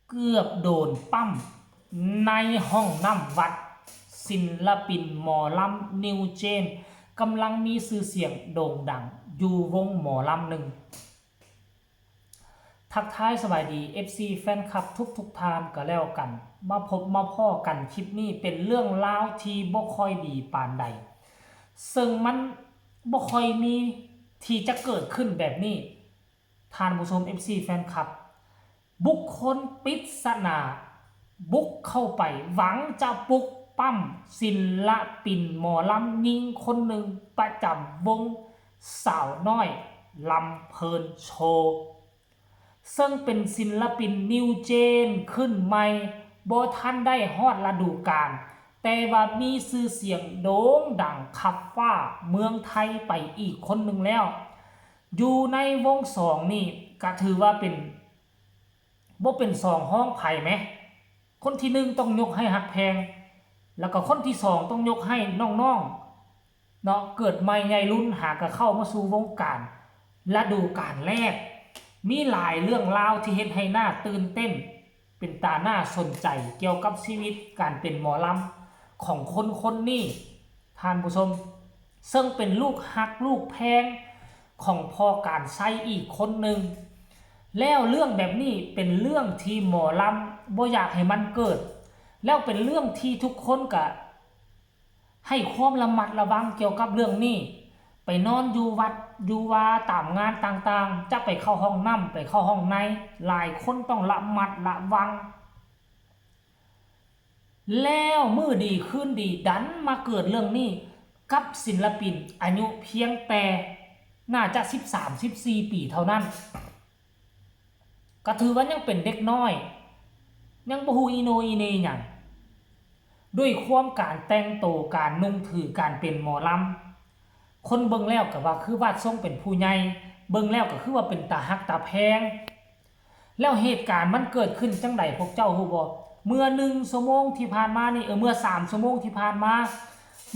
ເກືອບໂດນປ້ຳໃນຫ້ອງນ້ຳວັດ, ສິນລະປິນໝໍລຳນິວເຈນ ກຳລັງມີຊື່ສຽງໂດ່ງດັງຢູ່ວົງໝໍລຳໜຶ່ງ. ທັກທາຍສະບາຍດີ ເອັຟຊີ ແຟນຄລັບທຸກໆທ່ານກໍແລ້ວກັນ, ມາພົບມາພໍ້ກັນຄລິບນີ້ເປັນເລື່ອງລາວທີ່ບໍ່ຄ່ອຍດີປານໃດ, ເຊິ່ງມັນບໍ່ຄ່ອຍມີທີ່ຈະເກີດຂຶ້ນແບບນີ້. ທ່ານຜູ້ຊົມ ເອັຟຊີ ແຟນຄລັບ, ບຸກຄົນປິດສະໜາບຸກເຂົ້າໄປຫວັງຈະປຸກປ້ຳສິນລະປິນໝໍລຳຍິງຄົນໜຶ່ງປະຈຳວົງສາວນ້ອຍລຳເພີນໂຊ, ເຊິ່ງເປັນສິນລະປິນນິວເຈນຂຶ້ນໃໝ່, ບໍ່ທັນໄດ້ຮອດລະດູການ, ແຕ່ວ່າມີຊື່ສຽງໂດ່ງດັງຂັບຟ້າເມືອງໄທໄປອີກຄົນໜຶ່ງແລ້ວ. ຢູ່ໃນວົງສອງນີ້ກະຖືວ່າເປັນ ບໍ່ເປັນສອງຮອງໃຜແມະ, ຄົນທີໜຶ່ງຕ້ອງຍົກໃຫ້ຮັກແພງ, ແລ້ວກໍຄົນທີສອງຕ້ອງຍົກໃຫ້ນ້ອງໆເນາະ, ເກີດໃໝ່ໃຫຍ່ລຸນ ຫາກໍເຂົ້າມາສູ່ວົງການລະດູການແລກ. ມີຫຼາຍເລື່ອງລາວທີ່ເຮັດໃຫ້ໜ້າຕື່ນເຕັ້ນ, ເປັນຕາໜ້າສົນໃຈກ່ຽວກັບຊີວິດການເປັນໝໍລຳຂອງຄົນຄົນນີ້, ທ່ານຜູ້ຊົມ, ເຊິ່ງເປັນລູກຮັກລູກແພງຂອງພໍ່ການໄຊອີກຄົນໜຶ່ງ. ແລ້ວເລື່ອງແບບນີ້ເປັນເລື່ອງທີ່ໝໍລຳບໍ່ຢາກໃຫ້ມັນເກີດ, ແລ້ວເປັນເລື່ອງທີ່ທຸກຄົນກະໃຫ້ຄວາມລະມັດລະວັງກ່ຽວກັບເລື່ອງນີ້. ໄປນອນຢູ່ວັດຢູ່ວາຕາມງານຕ່າງໆ, ຈະໄປເຂົ້າຫ້ອງນ້ຳ ໄປເຂົ້າຫ້ອງໃນ, ຫຼາຍຄົນຕ້ອງລະມັດລະວັງ. ແລ້ວມື້ດີຄືນດີ ດັນມາເກີດເລື່ອງນີ້ກັບສິນລະປິນອາຍຸພຽງແຕ່ໜ້າຈະສິບສາມ ສິບສີ່ປີເທົ່ານັ້ນ, ກໍຖືວ່າຍັງເປັນເດັກນ້ອຍ, ຍັງບໍ່ຮູ້ອີໂໜອີເໜຫຍັງ. ດ້ວຍຄວາມການແຕ່ງໂຕ, ການນຸ່ງຖື, ການເປັນໝໍລຳ, ຄົນເບິ່ງແລ້ວກໍວ່າຄືວາດຊົງເປັນຜູ້ໃຫຍ່, ເບິ່ງແລ້ວກໍຄືວ່າເປັນຕາຮັກຕາແພງ. ແລ້ວເຫດການມັນເກີດຂຶ້ນຈັ່ງໃດ ພວກເຈົ້າຮູ້ບໍ່? ເມື່ອໜຶ່ງຊົ່ວໂມງທີ່ຜ່ານມານີ້, ເອີ, ເມື່ອສາມຊົ່ວໂມງທີ່ຜ່ານມາ,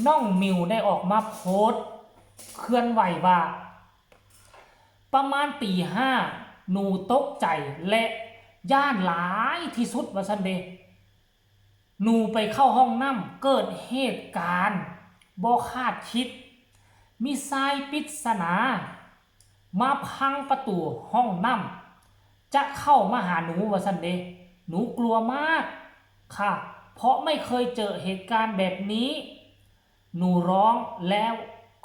ນ້ອງມິວໄດ້ອອກມາໂພສເຄື່ອນໄຫວວ່າ, ປະມານຕີຫ້າ ໜູຕົກໃຈ ແລະ ຢ້ານຫຼາຍທີ່ສຸດ ວ່າຊັ້ນເດ. ໜູໄປເຂົ້າຫ້ອງນ້ຳ, ເກີດເຫດການບໍ່ຄາດຄິດ, ມີຊາຍປິດສະໜາມາພັງປະຕູຫ້ອງນ້ຳ ຈະເຂົ້າມາຫາໜູ ວ່າຊັ້ນເດ. ໜູກົວມາກຄ່ະ ເພາະໄມ່ເຄີຍເຈີເຫດການແບບນີ້. ໜູຮ້ອງແລ້ວ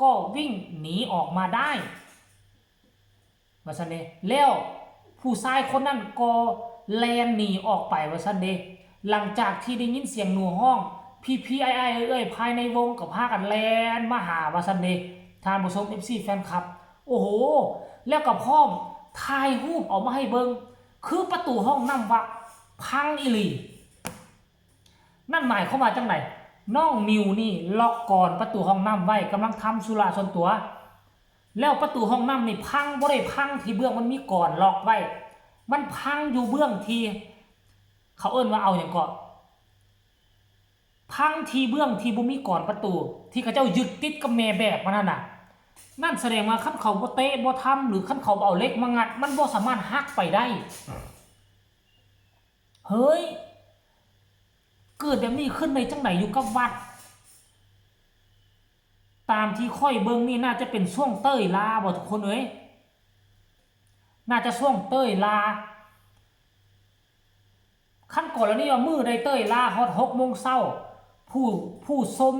ກໍວິ່ງໜີອອກມາໄດ້ ວ່າຊັ້ນເດ. ແລ້ວຜູ້ຊາຍຄົນນັ້ນກໍແລ່ນໜີອອກໄປ ວ່າຊັ້ນເດ. ຫຼັງຈາກທີ່ໄດ້ຍິນສຽງໜູຮ້ອງ, ພີ່ໆ ອ້າຍໆ ເອື້ອຍໆ ພາຍໃນວົງກໍພາກັນແລ່ນມາຫາ ວ່າຊັ້ນເດ ທ່ານຜູ້ຊົມ ເອັຟຊີ ແຟນຄລັບ. ໂອ້ໂຫ ແລ້ວກໍພ້ອມຖ່າຍຮູບເອົາມາໃຫ້ເບິ່ງ, ຄືປະຕູຫ້ອງນ້ຳວັດພັງອີ່ຫຼີ. ນັ້ນໝາຍຄວາມວ່າຈັ່ງໃດ? ນ້ອງມິວນີ້ລັອກກອນປະຕູຫ້ອງນ້ຳໄວ້, ກຳລັງທຳທຸລະສ່ວນຕົວ, ແລ້ວປະຕູຫ້ອງນ້ຳນີ້ພັງ, ບໍ່ໄດ້ພັງທີ່ເບື້ອງມັນມີກອນລັອກໄວ້, ມັນພັງຢູ່ເບື້ອງທີ່ເຂົາເອີ້ນວ່າເອົາຫຍັງເກາະ, ພັງທີ່ເບື້ອງທີ່ບໍ່ມີກອນປະຕູ ທີ່ເຂົາເຈົ້າຍຶດຕິດກັບແມ່ແບບມັນຫັ້ນນະ. ນັ້ນສະແດງວ່າຄັນເຂົາບໍ່ເຕະບໍ່ທຳ ຫຼື ຄັນເຂົາບໍ່ເອົາເຫຼັກມາງັດ ມັນບໍ່ສາມາດຫັກໄປໄດ້. ເຮີ້ຍ ເກີດແບບນີ້ຂຶ້ນໄດ້ຈັ່ງໃດຢູ່ກັບວັດ? ຕາມທີ່ຂ້ອຍເບິ່ງນີ້ ໜ້າຈະເປັນຊ່ວງເຕີຍລາບໍ່ ທຸກຄົນເອີຍ? ໜ້າຈະຊ່ວງເຕີຍລາ. ຄັນກໍລະນີວ່າມື້ໃດເຕີຍລາຮອດຫົກໂມງເຊົ້າ ຜູ້ ຜູ້ຊົມ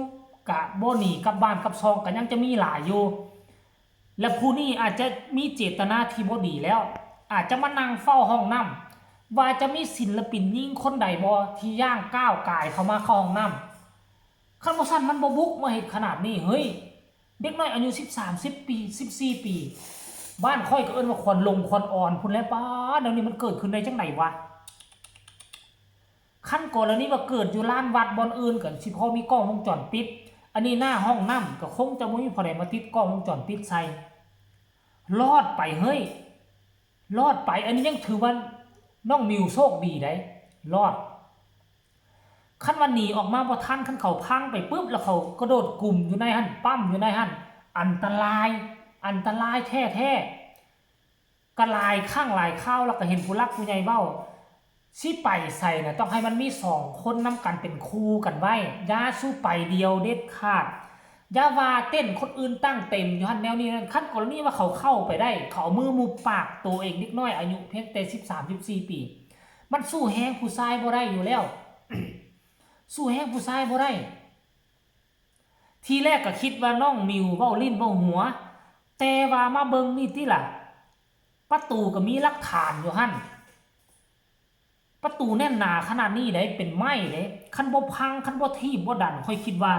ກະບໍ່ໜີກັບບ້ານກັບຊ່ອງ ກະຍັງຈະມີຫຼາຍຢູ່. ແລະ ຜູ້ນີ້ອາດຈະມີເຈດຕະນາທີ່ບໍ່ດີແລ້ວ, ອາດຈະມານັ່ງເຝົ້າຫ້ອງນ້ຳ ວ່າຈະມີສິນລະປິນຍິງຄົນໃດບໍ່ທີ່ຍ່າງກ້າວກາຍເຂົ້າມາເຂົ້າຫ້ອງນ້ຳ. ຄັນບໍ່ຊັ້ນມັນບໍ່ບຸກມາເຮັດຂະໜາດນີ້. ເຮີ້ຍ ເດັກນ້ອຍອາຍຸສິບສາມ ສິບປີ ສິບສີ່ປີ, ບ້ານຂ້ອຍກໍເອີ້ນວ່າຂວັນຫຼົງຂວັນອ່ອນພຸ້ນແຫຼະ. ປ້າດ ແນວນີ້ມັນເກີດຂຶ້ນໄດ້ຈັ່ງໃດວະ? ຄັນກໍລະນີວ່າເກີດຢູ່ລານວັດບ່ອນອື່ນ ກໍຊິພໍມີກ້ອງວົງຈອນປິດ, ອັນນີ້ໜ້າຫ້ອງນ້ຳ ກໍຄົງຈະບໍ່ມີຜູ້ໃດມາຕິດກ້ອງວົງຈອນປິດໃສ່. ລອດໄປເຮີ້ຍ ລອດໄປ. ອັນນີ້ຍັງຖືວ່ານ້ອງມິວໂຊກດີໃດ໋ ລອດ. ຄັນວ່າໜີອອກມາບໍ່ທັນ, ຄັນເຂົາພັງໄປປຶບ ແລ້ວເຂົາກະໂດດກຸມຢູ່ໃນຫັ້ນ, ປ້ຳຢູ່ໃນຫັ້ນ, ອັນຕະລາຍ, ອັນຕະລາຍແທ້ໆ. ກະຫຼາຍຄັ້ງຫຼາຍຄາວ ແລ້ວກະເຫັນຜູ້ຫຼັກຜູ້ໃຫຍ່ເວົ້າ, ຊິໄປໃສນະ ຕ້ອງໃຫ້ມັນມີສອງຄົນນຳກັນເປັນຄູ່ກັນໄວ້. ຢ່າສູ່ໄປດຽວເດັດຂາດ. ຢ່າວ່າເຕັ້ນຄົນອື່ນຕັ້ງເຕັມຢູ່ຫັ້ນແນວນີ້ນັ້ນ. ຄັນກໍລະນີວ່າເຂົາເຂົ້າໄປໄດ້ ເຂົາເອົາມືມຸບປາກໂຕເອງ ເດັກນ້ອຍອາຍຸພຽງແຕ່ສິບສາມ ສິບສີ່ປີ ມັນສູ້ແຮງຜູ້ຊາຍບໍ່ໄດ້ຢູ່ແລ້ວ. ສູ້ແຮງຜູ້ຊາຍບໍ່ໄດ້. ທີແລກກໍຄິດວ່ານ້ອງມິວເວົ້າຫຼິ້ນເວົ້າຫົວ ແຕ່ວ່າມາເບິ່ງນີ້ຕິລະ ປະຕູກໍມີຫຼັກຖານຢູ່ຫັ້ນ. ປະຕູແໜ້ນໜາຂະໜາດນີ້ເດ້ ເປັນໄມ້ເດ້. ຄັນບໍ່ພັງ ຄັນບໍ່ຖີບບໍ່ດັນ ຂ້ອຍຄິດວ່າ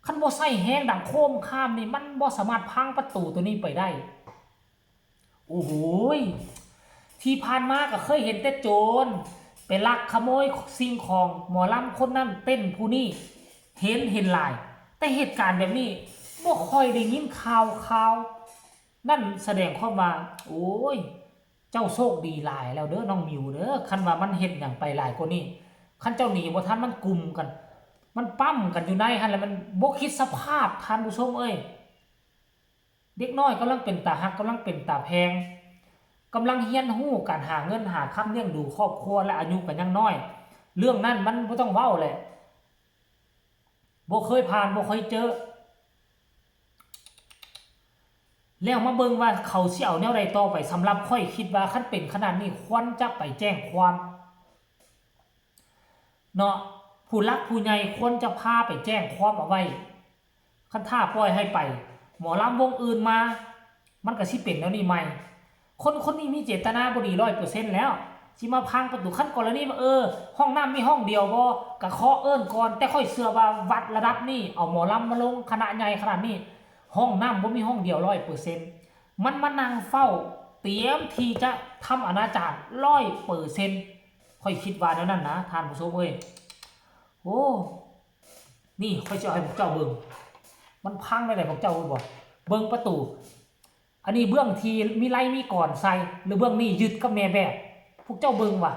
ຄັນບໍ່ໃຊ້ແຮງດັງໂຄມຄາມນີ້ ມັນບໍ່ສາມາດພັງປະຕູໂຕນີ້ໄປໄດ້. ໂອ້ໂຫຍ ທີ່ຜ່ານມາກໍເຄີຍເຫັນແຕ່ໂຈນໄປລັກຂະໂມຍສິ່ງຂອງໝໍລຳຄົນນັ້ນເຕັ້ນຜູ້ນີ້ ເຫັນ ເຫັນຫຼາຍ ແຕ່ເຫດການແບບນີ້ບໍ່ຄ່ອຍໄດ້ຍິນຂ່າວ ຂ່າວ. ນັ້ນສະແດງຄວາມວ່າ ໂອ້ຍ ເຈົ້າໂຊກດີຫຼາຍແລ້ວເດີ ນ້ອງມິວເດີ. ຄັນວ່າມັນເຮັດຫຍັງໄປຫຼາຍກວ່ານີ້ ຄັນເຈົ້າໜີບໍ່ທັນ ມັນກຸມກັນ ມັນປ້ຳກັນຢູ່ໃນຫັ້ນ ແລ້ວມັນບໍ່ຄິດສະພາບ ທ່ານຜູ້ຊົມເອີຍ. ເດັກນ້ອຍກຳລັງເປັນຕາຮັກ ກຳລັງເປັນຕາແພງ ກຳລັງຮຽນຮູ້ການຫາເງິນຫາຄຳລ້ຽງດູຄອບຄົວ ແລະ ອາຍຸກໍຍັງນ້ອຍ. ເລື່ອງນັ້ນມັນບໍ່ຕ້ອງເວົ້າແຫຼະ ບໍ່ເຄີຍຜ່ານ ບໍ່ເຄີຍເຈີ. ແລ້ວມາເບິ່ງວ່າເຂົາຊິເອົາແນວໃດຕໍ່ໄປ. ສຳລັບຂ້ອຍຄິດວ່າ ຄັນເປັນຂະໜາດນີ້ ຄວນຈະໄປແຈ້ງຄວາມເນາະ ຜູ້ຫຼັກຜູ້ໃຫຍ່ຄວນຈະພາໄປແຈ້ງຄວາມເອົາໄວ້. ຄັນຖ້າປ່ອຍໃຫ້ໄປ ໝໍລຳວົງອື່ນມາ ມັນກໍຊິເປັນແນວນີ້ໃໝ່. ຄົນຄົນນີ້ມີເຈດຕະນາບໍ່ດີຮ້ອຍເປີເຊັນແລ້ວ ຊິມາພັງປະຕູ. ຄັນກໍລະນີວ່າ ເອີ ຫ້ອງນ້ຳມີຫ້ອງດຽວບໍ່ ກະເຄາະເອີ້ນກ່ອນ. ແຕ່ຂ້ອຍເຊື່ອວ່າວັດລະດັບນີ້ ເອົາໝໍລຳມາລົງຄະນະໃຫຍ່ຂະໜາດນີ້ ຫ້ອງນ້ຳບໍ່ມີຫ້ອງດຽວຮ້ອຍເປີເຊັນ. ມັນມານັ່ງເຝົ້າ ຕຽມທີ່ຈະທຳອະນາຈານຮ້ອຍເປີເຊັນ. ຂ້ອຍຄິດວ່າແນວນັ້ນນະ ທ່ານຜູ້ຊົມເອີຍ. ໂອ້ ນີ້ຂ້ອຍຊິເອົາໃຫ້ພວກເຈົ້າເບິ່ງ ມັນພັງໄດ້ໃດ ພວກເຈົ້າຮູ້ບໍ່? ເບິ່ງປະຕູ ອັນນີ້ເບື້ອງທີ່ມີໄລມີກອນໃສ່ ຫຼືເບື້ອງນີ້ຍຶດກັບແມ່ແບບ. ພວກເຈົ້າເບິ່ງວ່າ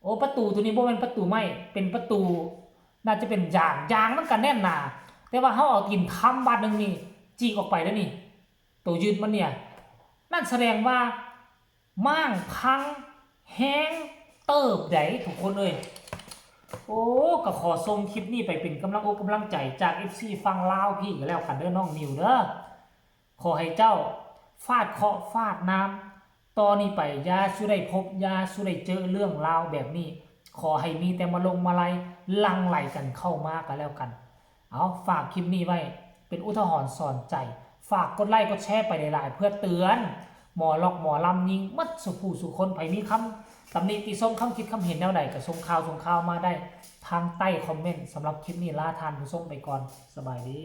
ໂອ້ ປະຕູໂຕນີ້ບໍ່ແມ່ນປະຕູໄມ້ ເປັນປະຕູ ໜ້າຈະເປັນຢາງ ຢາງມັນກະແໜ້ນໜາ ແຕ່ວ່າເຮົາເອົາຕີນທຳບາດໜຶ່ງນີ້ ຈີກອອກໄປແລ້ວນີ້ ໂຕຍຶດມັນເນຍ. ນັ້ນສະແດງວ່າ ມ້າງພັງແຮງເຕີບໃດ໋ ທຸກຄົນເອີຍ. ໂອ້ ກໍຂໍສົ່ງຄລິບນີ້ໄປເປັນກຳລັງອົກກຳລັງໃຈຈາກເອັຟຊີຝັ່ງລາວພີ້ກໍແລ້ວກັນເດີ ນ້ອງມິວເດີ. ຂໍໃຫ້ເຈົ້າຟາດເຄາະຟາດນາມ ຕໍ່ນີ້ໄປຢ່າສູ່ໄດ້ພົບ ຢ່າສູ່ໄດ້ເຈີເລື່ອງລາວແບບນີ້. ຂໍໃຫ້ມີແຕ່ມາລົງມາໄລ ຫຼັ່ງໄຫຼກັນເຂົ້າມາກໍແລ້ວກັນ. ເອົາ ຝາກຄລິບນີ້ໄວ້ເປັນອຸທາຫອນສອນໃຈ ຝາກກົດໄລກົດແຊໄປຫຼາຍໆ ເພື່ອເຕືອນໝໍລັອກ ໝໍລຳຍິງໝົດສູ່ຜູ້ສູ່ຄົນ. ໃຜມີຄຳຕຳໜິຕິຊົມ ຄຳຄິດຄຳເຫັນແນວໃດ ກໍສົ່ງຂ່າວ ສົ່ງຂ່າວມາໄດ້ທາງໃຕ້ຄອມເມັນ. ສຳລັບຄລິບນີ້ລາທ່ານຜູ້ຊົມໄປກ່ອນ. ສະບາຍດີ.